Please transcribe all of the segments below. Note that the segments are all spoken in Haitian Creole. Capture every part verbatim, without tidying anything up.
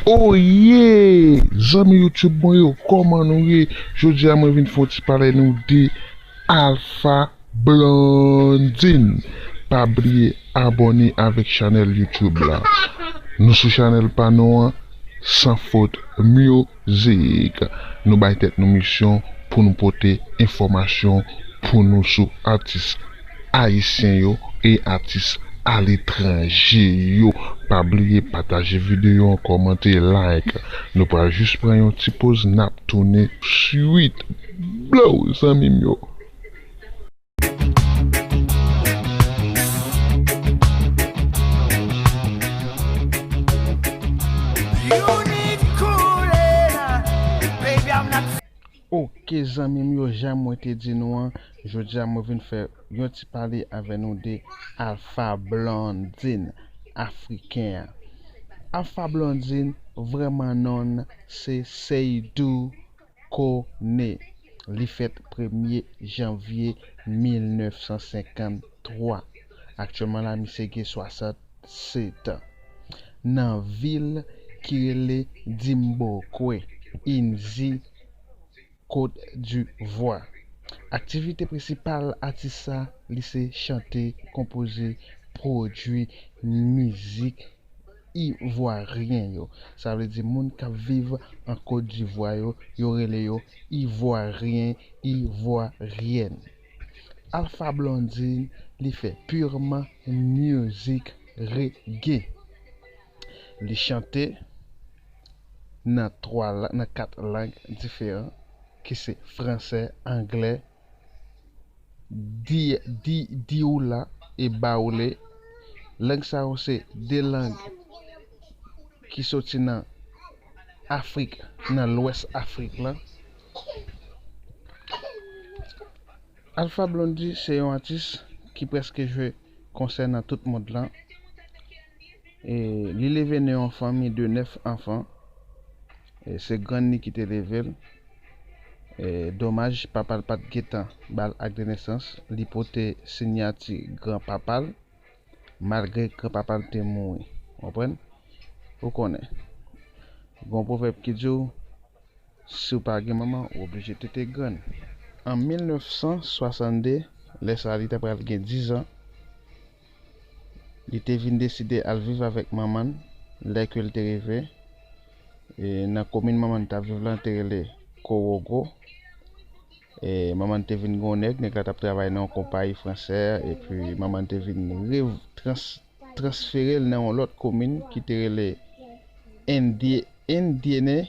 Oye! Zanmi YouTube mwen yo, kòman nou ye? Jodi a mwen vin fè yon ti pale nou de Alpha Blondy. Pa bliye abòne avèk chanèl YouTube la. Nou sou chanèl pa nou an, Sans Faute Music. Nou bay tèt nou misyon pou nou pote enfòmasyon pou nou sou atis ayisyen yo e atis aletranje yo. Pa bliye pataje videyo an, kòmante, like. Nou pral jis pran yon ti poz, n ap tounen swit. Blow, zanmi m yo. You need cooling, baby, I'm not. Ok, zanmi m yo, jan mwen te di nou an, jodi a mwen vin fè yon ti pale avè nou de Alpha Blondy, Afriken an. Alpha Blondy, vrèman non l se Seydou Kone. Li fèt premye janvye mil nèf san senkann twa. Aktyèlman la, misye gen swasannsetan. Nan vil ki rele Dimbokwe, Inzi, Kot Divwa. Aktivite prensipal atis sa, li se chante, konpoze, pwodui mizik ivwaryen yo. Sa vle di moun k ap viv an Kot Divwa yo, yo rele yo ivwaryen, ivwaryèn. Alpha Blondy, li fè purman music reggae. Li chante nan twa la, nan kat lang diferan, ki se fransè, anglè, di, di, dioula e baoulé. Lang sa yo se de lang ki soti nan Afrik, nan lwès Afrik la. Alpha Blondy se yon atis ki prèske jwe konsè nan tout mond lan. E li leve nan yon fanmi de nèf anfan. E se grann li ki te leve l. E domaj, papa l pa t gentan ba l ak de nesans. Li pote siyati granpapa l, malgre granpapa l te mouri. Konprann? Ou konnen. Gen yon pwovèb ki di w, si w pa gen manman, ou oblije tete grann. An mil nèf san swasannde, lè sa a li ta pral gen diz an, li te vin deside al viv avèk manman l lè ke l te rive, e, nan komin manman l t ap viv lan te rele Korogo. E, manman l te vin gen yon nèg, nèg la t ap travay nan yon konpayi fransè, epi manman l te vin rev-, trans-, transfere l nan yon lòt komin ki te rele Endye-, Endyene.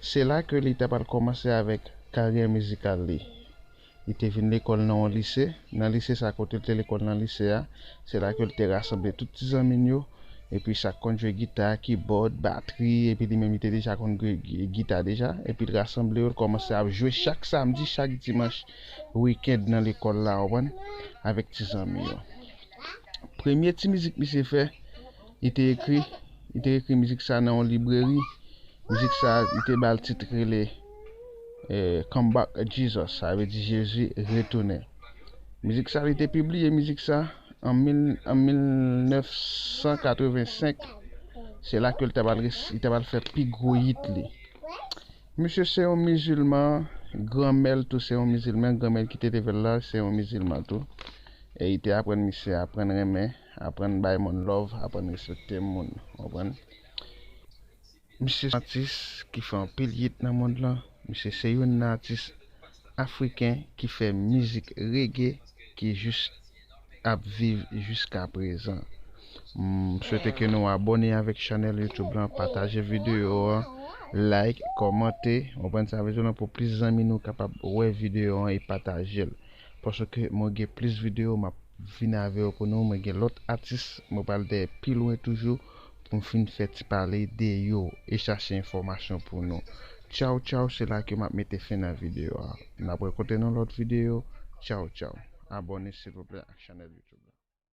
Se la ke li ta pral kòmanse avèk karyè mizikal li. Li te vin lekòl nan yon lise. Nan lise sa, kote l te lekòl nan lise a, se la ke l te rasanble tout ti zanmi l yo. Epi sa k konn jwe gita, kibòd, batri, epi li menm li te deja konn jwe gi-, gita deja. Epi l rasanble yo, l kòmanse ap jwe chak samdi, chak dimanch, wikenn nan lekòl la, w konprann, avèk ti zanmi yo. Premye ti mizik misye fè, li te ekri, li te ekri mizik sa nan yon libreri. Mizik sa, li te ba l tit rele, eh, Come Back Jesus, sa vle di Jezi retounen. Mizik sa, li te pibliye mizik sa an mil, an mil nèf san katrevensenk. Se la ke l ta pral res-, li ta pral fè pi gwo hit li. Misye se yon mizilman, granmè l tou se yon mizilman, granmè l ki te leve l la se yon mizilman tou. E li te aprann misye aprann renmen, aprann bay moun love, aprann respekte moun, w konprann? Misye se yon atis ki fè anpil hit nan mond lan. Misye se youn nan atis afriken ki fè mizik reggae ki jis ap viv jiska prezan. M swete ke nou abòne avèk chanèl YouTube lan, pataje videyo an, like, kòmante, w konprann sa vle di w lan pou plis zanmi nou kapab wè videyo an e pataje l. Paske mwen gen plis videyo m ap vin avè yo pou nou, mwen gen lòt atis, mwen pral dèyè pi lwen toujou pou m fin fè ti pale de yo e chache enfòmasyon pou nou. Tchaw, tchaw, se la ke m ap mete fen nan videyo a. N ap rankontre nan lòt videyo. Tchaw, tchaw. Abòne silvouplè ak chanèl YouTube.